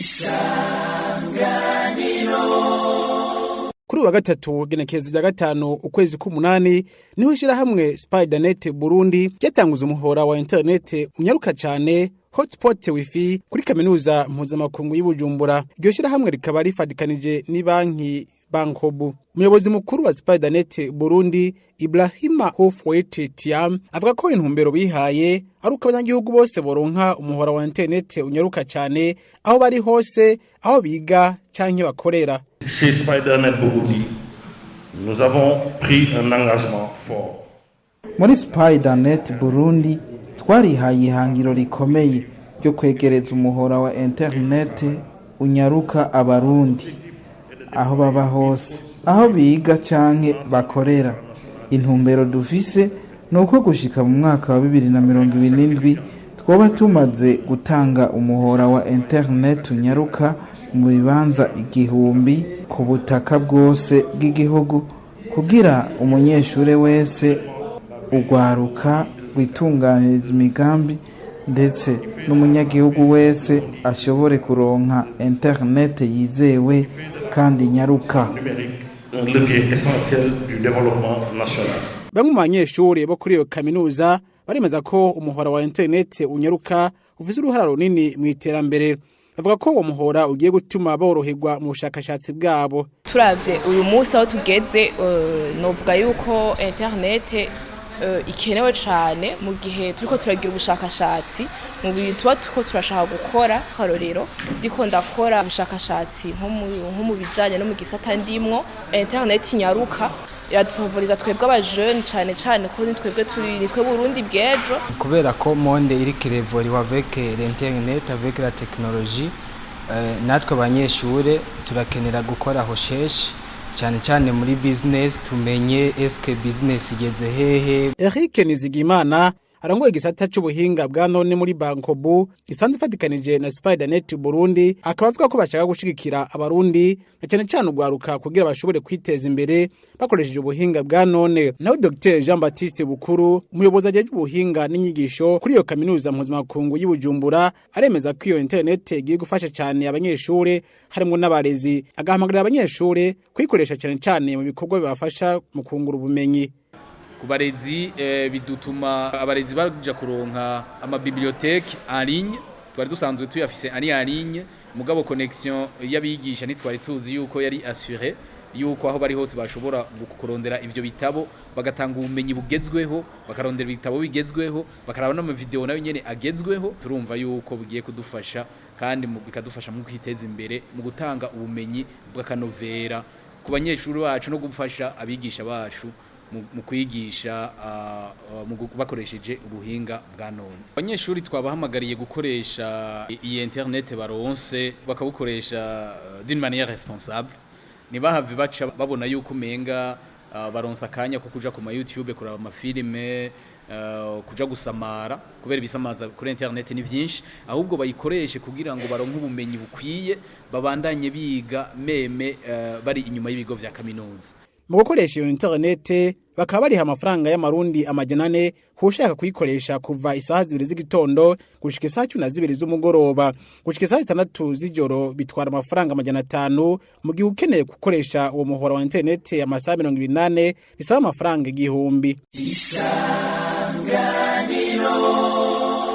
Isanganiro. Kuri uwa gatatu, genekerezo rya 5 ukwezi k'umunani, niho ishirahamwe Spidernet Burundi ryatanguza umuhora wa internet unyaruka cane, hotspot wifi, kuri Kaminuza Mpuzamakungu y'Ibujumbura. Iryo shirahamwe rikaba rifadikanije ni banki Bankobu. Umuyobozi mukuru wa Spidernet Burundi, Ibrahima Houphouët Thiam, avuga ko intumbero bihaye ari uko abanyagihugu bose boronka umuhora wa internet unyaruka cyane aho bari hose, aho biga canke bakorera. Chez Spidernet Burundi, nous avons pris un engagement fort. Muri Spidernet Burundi twarihaye ihangiro rikomeye ryo kwegereza umuhora wa internet unyaruka Abarundi aho baba hose, aho biga canke bakorera. Intumbero dufise ni uko gushika mu mwaka wa 2027 twoba tumaze gutanga umuhora wa internet unyaruka mu bibanza 1000 ku butaka bwose bw'igihugu, kugira umunyeshure wese, urwaruka rwitunganiriza imigambi, ndetse n'umunyagihugu wese ashobore kuronka internet yizewe kandi nyaruka. Un levier essentiel du développement national. Bamwe mu banyeshuri bo kuri iyo kaminuza baremeza ko umuhora wa internet unyaruka ufise uruhara runini mu iterambere. Bavuga ko uwo muhora ugiye gutuma boroherwa mu bushakashatsi bwabo. Turavye uyu munsi aho tugeze, novuga yuko internet ikenewe cane mu gihe turiko turagira ubushakashatsi mu bintu tuba turiko turashaka gukora. Karorero, ndiko ndakora ubushakashatsi nko mu bijanye no mu gisata ndimwo, internet inyaruka iradufavoriza twebwe abajene, cane cane ko ni twebwe turi nitwe Burundi bw'ejo. Kubera ko monde iriko irevoluer avec l'internet, avec la technologie, natwe abanyeshure turakenera gukora recherche, cyane cyane muri business, tumenye eske business igeze hehe. Eric Nizigimana arongoye igisata c'ubuhinga bwa none muri Bankobu isanzwe ifatikanije na Spidernet Burundi, akaba avuga ko bashaka gushigikira Abarundi na cyane cyane urwaruka kugira bashobore kwiteza imbere bakoresheje ubuhinga bwa none. Nawe Dr Jean Baptiste Bukuru, umuyobozi ajejwe ubuhinga n'inyigisho kuri iyo Kaminuza Mpuzamakungu y'Ibujumbura, aremeza ko iyo internet igiye gufasha cyane abanyeshure harimo n'abarezi, agahamagarira abanyeshure kuyikoresha cyane cyane mu bikorwa bibafasha mu kungura ubumenyi. Ku barezi, bidutuma abarezi baja kuronka ama bibliothèques en ligne. Twari dusanzwe tuyafise ari en ligne, mugabo connexion y'abigisha ntitwari tuzi yuko yari assurée, yuko aho bari hose bashobora kurondera ivyo bitabo, bagatanga ubumenyi bugezweho, bakarondera ibitabo bigezweho, bakaraba no mu video nayo nyene agezweho. Turumva yuko bugiye kudufasha kandi bikadufasha mu kwiteza imbere, mu gutanga ubumenyi bw'akanovera ku banyeshuri bacu no gufasha abigisha bacu mu kwigisha bakoresheje ubuhinga bwa none. Abanyeshuri twabahamagariye gukoresha iyi internet baronse, bakabukoresha d'une manière responsable. Ntibahave baca babona yuko umenga baronse akanya ko kuja ku ma YouTube kuraba amafilime, kuja gusamara, kubera ibisamaza kuri internet ni vyinshi. Ahubwo bayikoreshe kugira ngo baronke ubumenyi bukwiye, babandanye biga même bari inyuma y'ibigo vya kaminuza. Mu gukoresha iyo internet bakaba bariha amafaranga y'amarundi 400 kushaka kuyikoresha kuva isaha 2 z'igitondo gushika isaha 12 z'umugoroba. Gushika isaha 6 z'ijoro bitwara amafaranga 500, mu gihe ukeneye gukoresha uwo muhora wa internet amasaha 24 bisaba amafaranga 1000. Isanganiro.